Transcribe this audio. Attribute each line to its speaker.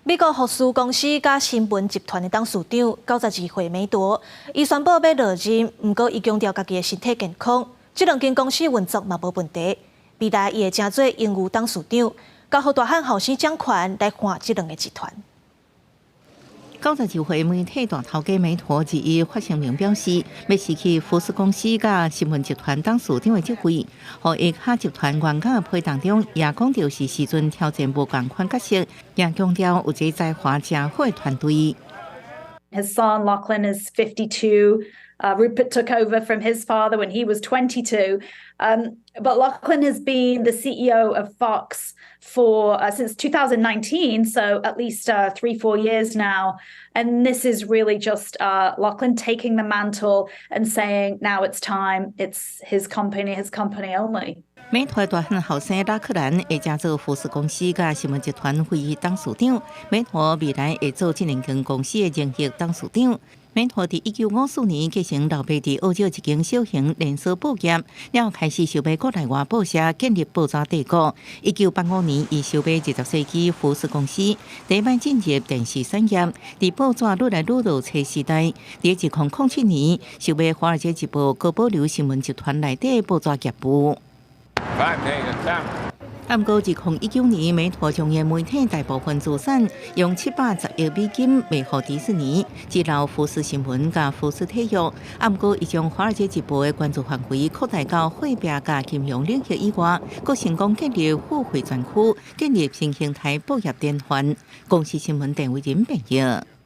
Speaker 1: 美國福斯公司佮新聞集團的董事長92歲梅鐸，伊宣布欲落任，毋過伊強調家己的身體健康，這兩間公司運作嘛無問題。未來伊會成做榮譽董事長，交予大漢後生掌權來換這兩个集團。
Speaker 2: 92歲媒體大頭家梅鐸21發聲明表示，欲辭去福斯公司佮新聞集團董事長的職位，予下跤集團員工的批當中，也講著是時陣挑戰無仝款角色，也強調有一个才華誠好的團隊。
Speaker 3: His son Lachlan is 52. Rupert took over from his father when he was 22. But Lachlan has been the CEO of Fox for since 2019, so at least 3, 4 years now. And this is really just Lachlan taking the mantle and saying, now it's time. It's his company, his company only.
Speaker 2: 美團大漢後生拉克蘭會成做福斯公司佮新聞集團會議董事長，美團未來會做這兩間公司的榮譽董事長。美團佇1954年繼承老爸佇澳洲一間小型連鎖報業，了後開始收買國內外報社，建立報紙帝國。1985年，伊收買20世紀福斯公司，第一擺進入電視產業。佇報紙愈來愈落冊時代，佇2007年收買《華爾街日報》，閣保留新聞集團內底報紙業務。毋過，2019年，美團將伊媒體大部分資產用710億美金賣予迪士尼，只留福斯新聞佮福斯體育。毋過，伊將《華爾街日報》的關注範圍擴大到貨幣佮金融領域以外，閣成功建立付費專區，建立新形態報業典範。公視新聞鄧偉仁編譯。